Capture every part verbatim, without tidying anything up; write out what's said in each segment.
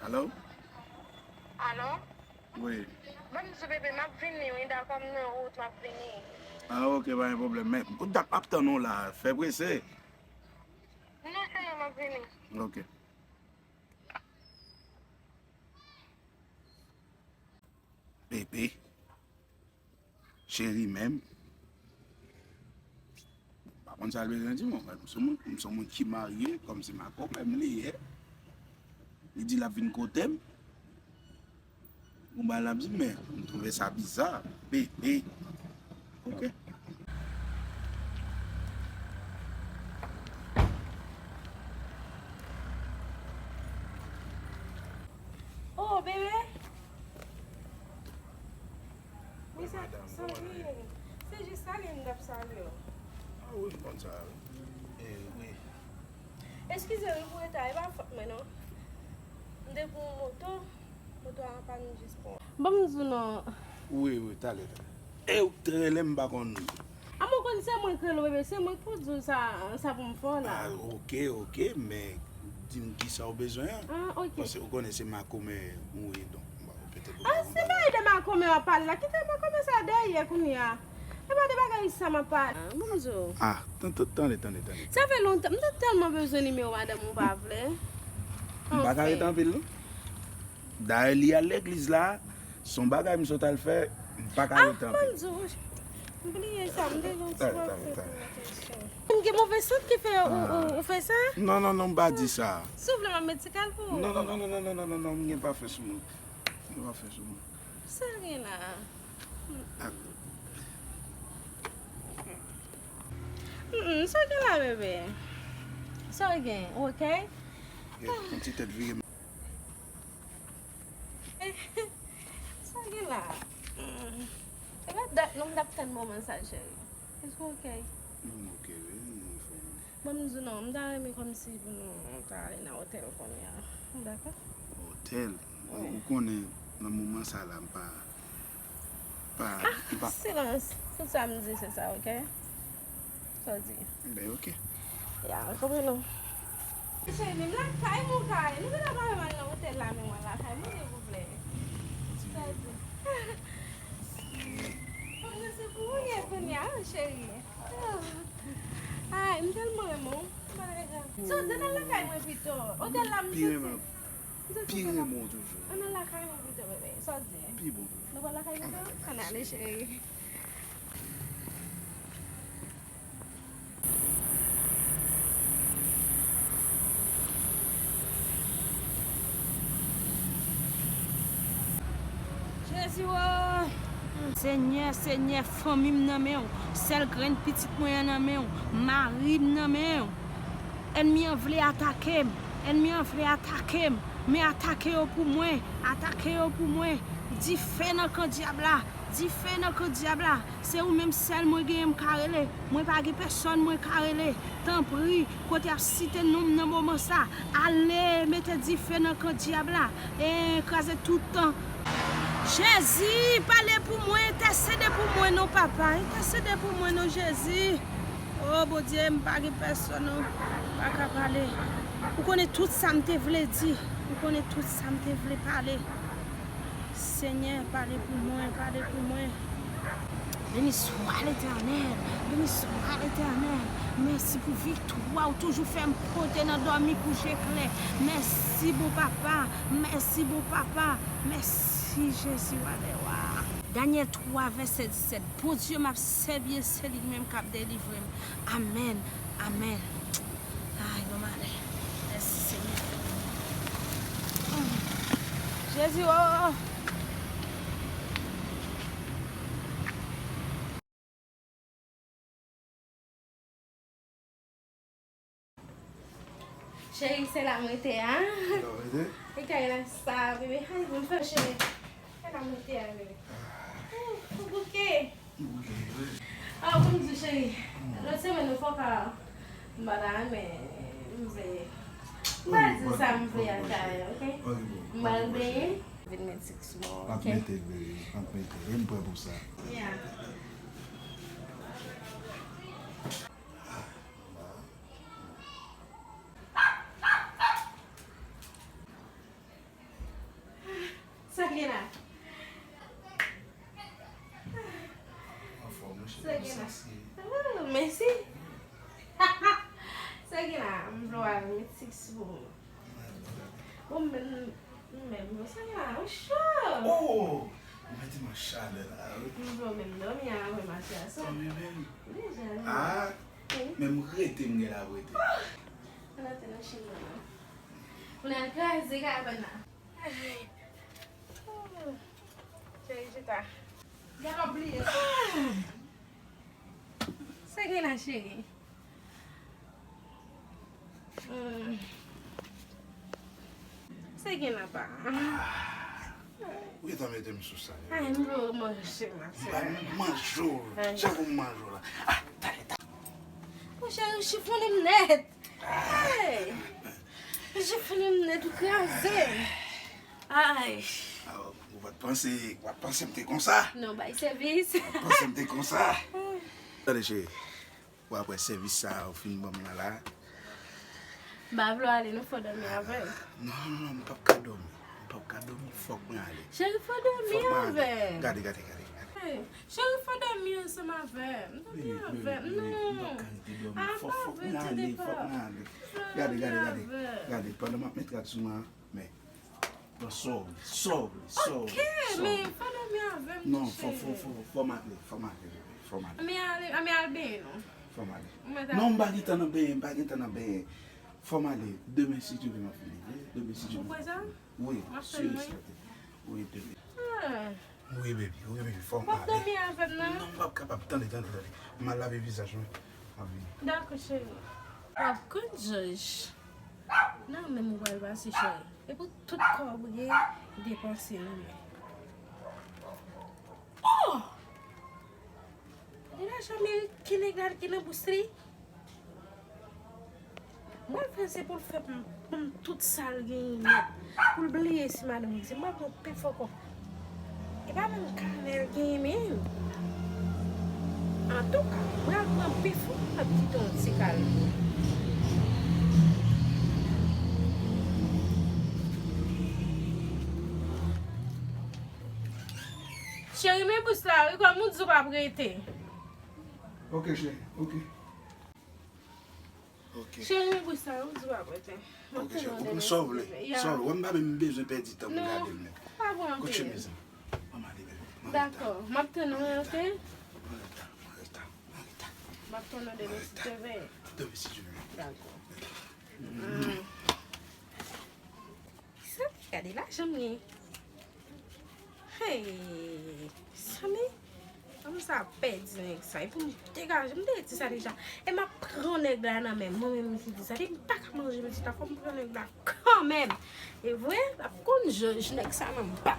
Alo? Alo? Wi. Ban m di w, bebe, m ap vini, wi, dakò, m nan wout, m ap vini. Ah, ok, pa gen pwoblèm. Men, ou dat m ap tann ou la, fè prese. Non, cheri, m ap vini. Ok. Bebe. Cheri menm. M pa konn sa l bezwen di mwen. M se yon moun, m se yon moun ki marye, kòmsi makomè m li ye. Li di l ap vin kote m. Bon, bagay l ap di m, men m twouve sa biza. Bebe. Ok. Oh, bebe. Wi, sa, sa vre. Se jis salye m t ap salye w. Ah wi, m konn sa, wi. Eh, wi. Eskize, wi, pou reta, e pa fòt mwen, non. M te pran yon moto, moto a anpann jis pou. Ban m di w non. Wi, wi, talè, talè. E ou k te rele m, m pa konn. A mwen konn se mwen k rele w, bebe, se mwen k pou di w sa, sa pou m fè w la. Ah, ok, ok, men di m kisa w bezwen an. Ah, ok. Paske ou konnen se makomè ou ye, donk, bon, petèt ou pa konprann. Ah, se bagay de makomè w ap pale la. Kite makomè sa dèyè kounye a. E pa de bagay sa m ap pale. Ah, bon, m di w. Ah, tan-, tan-, tande, tande, tande. Sa fè lontan. M te tèlman bezwen nimewo madanm ou pa vle. M pa ka rete anpil, non. Dayè, li al legliz la, se yon bagay m sot al fè, m pa ka rete anpil. Ah, m di w, m bliye sa, m te gen yon ti pwoblèm. M gen move sant ki fè ou, ou, ou fè sa? Non, non, non, m pa di sa. Si w vle, m ap met ti kal pou ou. Non, non, non, m gen pa fè sou mwen. M gen pa fè sou mwen. Sa gen la? Mm, mm, sa gen la, bebe? Sa gen, ok? Yon ti tèt vire. Sa gen la? Mm. E pa dat non m t ap tann moman sa, cheri. Is ok? M ok, wi, m anfòm. Bon, m di w non, m ta renmen kòmsi pou nou ta ale nan otèl kounye a. Ou dakò? Otèl? Wi. Ou konnen, nan moman sa la, m pa, pa, m pa. Silans. Tout sa m di, se sa, ok? Sa w di? Ben, ok. Ya, konprann nou. Cheri, menm lakay mwen ou ka ale. Nou gentan pare m al nan otèl la, men mwen lakay mwen, silvouplè. Sa w di? Mwen se pou ou ye kounye a, cheri. Ay, m tèlman renmen w. M pa t regrèt. Sa w di, ann al lakay mwen pito. Otèl la, m santi. Pi renmen w toujou. Ann al lakay mwen pito, bebe. Sa w di? Pi bon toujou. Nou pral lakay pito? Ann ale, cheri. Jezi o! Senyè, Senyè, fanmi m nan men w, sèl grenn pitit mwen an nan men w, mari m nan men w. Ènmi an vle atake m, ènmi an vle atake m, men atake yo pou mwen, atake yo pou mwen. Dife nan kan dyab la, dife nan kan dyab la. Se ou menm sèl mwen genyen m ka rele. Mwen pa gen pèsòn mwen ka rele. Tanpri, kote y ap site non m nan moman sa, ale mete dife nan kan dyab la. E kraze tout tan. Jezi, pale pou mwen, entèsede pou mwen non, papa. Entèsede pou mwen non, Jezi. O Bondye, m pa gen pèsòn non, m pa ka pale. Ou konnen tout sa m te vle di. Ou konnen tout sa m te vle pale. Senyè, pale pou mwen, pale pou mwen. Beni swa Letènèl, beni swa Letènèl. Mèsi pou viktwa ou toujou fè m pote nan dòmi kou je klè. Mèsi, bon papa, mèsi, bon papa, mèsi, Jezi, wa dè wa. Danyèl twa, vèsè disèt. Bondye m ap sèvi, se li menm k ap delivre m. Amèn, amèn. Ay, bon maten. Mèsi, Senyè. Jezi, o! Cheri, se la mwen te a. Se la mwen te? E kay la sa, bebe. Ay, mwen fè cheri. Se la mwen te a, bebe. Ou, ou bouke. Ou bouke, wi. Ah, pou m di, cheri, lòt semèn ou fò ka m pa la, men m vle. M pa di sa m vle a kay, ok? M al benyen. Vin met six more, ok? M ap mete l, bebe. M ap mete l. E m prè pou sa. Yeah. Gen la. Oh, mèsi. Sa gen la, m vle w al met six pou mwen. Bon, m menm, m menm, sa gen la, ou cho. Oh! Ou mete m an chalè la, wi. M vle w menm dòmi avè m aswè a, so. Dòmi menm? Deja, wi. Ah! Wi. Men m rete, m gen la rete. Ann antre nan chenn nan. Moun al kraze kabann nan. Cheri, chita. Gade, m ap bliye. Sa gen la, cheri? Hmm. Sa gen la, pa? Ou gentan mete m sou sa. Ay, m vle manje, ma sè. M pa manje w. Ay. Jan pou m manje w la. Ah, talè, talè. Monchè, ou chifonnen m nèt. Hey! Ou chifonnen m nèt, ou kraze. Ay. Ah, ou pa t panse, ou pa t panse m te konsa? Non, bay sèvis. Ou pa t panse m te konsa? Tande, cheri. Bon, apre sèvis sa a ou fin ban m nan la. M pa vle w ale non, fò w dòmi avè m. Non, non, non, m p ap ka dòmi. M p ap ka dòmi, fòk mwen ale. Cheri, fò w dòmi avè m. Gade, gade, gade, gade. Hey, cheri, fò w dòmi ansanm avè m. Dòmi avè m, non. M p ap ka rete dòmi. Fòk, fòk mwen ale, fòk mwen ale. Gade, gade, gade. Gade, pandan m ap met rad sou mwen an, men. Bon, sorry, sorry, sorry. Ok, men fò w dòmi avè m, cheri. Non, fò, fò, fò, fò m ale, fò m ale, bebe, fò m ale. Ann al, ann al benyen non. Fò m ale. Non, m pa gen tan nan benyen, m pa gen tan nan benyen. Fò m ale. Demen, si Dye vle, m ap vini. Wi, demen, si Dye vle. Ou kwè sa? Wi, siri sèten. Wi, demen. Ah. Wi, baby, wi, baby, fò m ale. W ap dòmi avè m nan? Non, m p ap kapab. Tande, tande, tande. M al lave vizaj mwen. M ap vini. Dakò, cheri. W ap konn Jòj. Nan men m ou pral pase, cheri. E pou tout kòb ou gen, depanse nan men. Oh! Gade lajan Amerik ki nèg la ki nan bous li. Mwen fè se pou l fè pou m, pou m tout sa l genyen nèt. Pou l bliye si madanm li se. Mwen pran pifò kòb. E pa menm kanè l genyen menm. Antouka, mwen al pran pifò kòb ki te yon ti kal. Cheri, men bous la, wi, kòm ou di w p ap rete. Ok, cheri, ok. Ok. Cheri, men bous la, ou di w ap rete. Ok, cheri, ou pran sa w vle. Sa w vle. Wè m pa menm bezwen pèdi tan pou gade l menm. Pa pran anpil. Kot chemiz lan? Ban m ale, bebe. Dakò, m ap tann ou, ok? Mwen reta, mwen reta, mwen reta. M ap tann ou demen si Dye vle. Demen si Dye vle. Dakò. Sa ki gade lajan m ye. Hey, mezanmi. Fanm sa pèdi nèg sa. E pou m degaje, m te di sa deja. E m ap pran nèg la nan men m. Mwen menm ki di sa. Depi m pa ka manje piti a, fò m pran nèg la kanmenm. E vre, l ap konn Jòj, nèg sa nan m pa.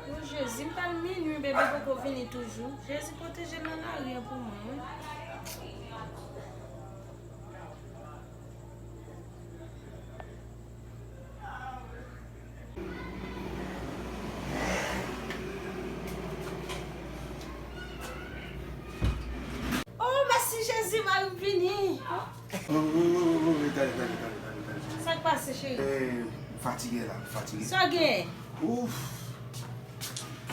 Yo, Jezi, m t al minui, bebe poko vini toujou. Jezi, pwoteje l nan lari an pou mwen, wi. Oh, mèsi Jezi, mari m vini. Oh, oh, oh, oh, oh, tande, tande, tande, tande, tande. Sa k pase, cheri? Eh, m fatige la, m fatige. Sa w gen? Ouf.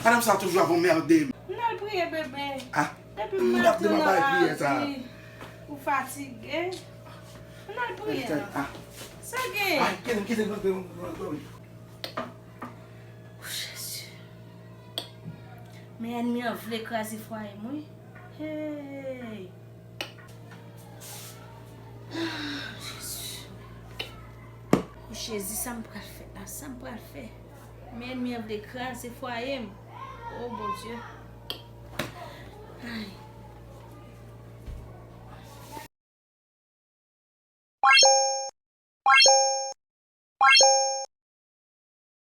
Madanm sa toujou ap anmède m. M al priye, bebe. Ah. Depi m maten nan lari, ou fatige. Ann al priye non. Sa gen? Ay, kite m, kite m, kite m, kite m, kite m. O Jezi. Men ènmi an vle kraze fwaye m, wi. Hey. Jezi. O Jezi, sa m pral fè la? Sa m pral fè? Men ènmi an vle kraze fwaye m. O Bondye. Ay.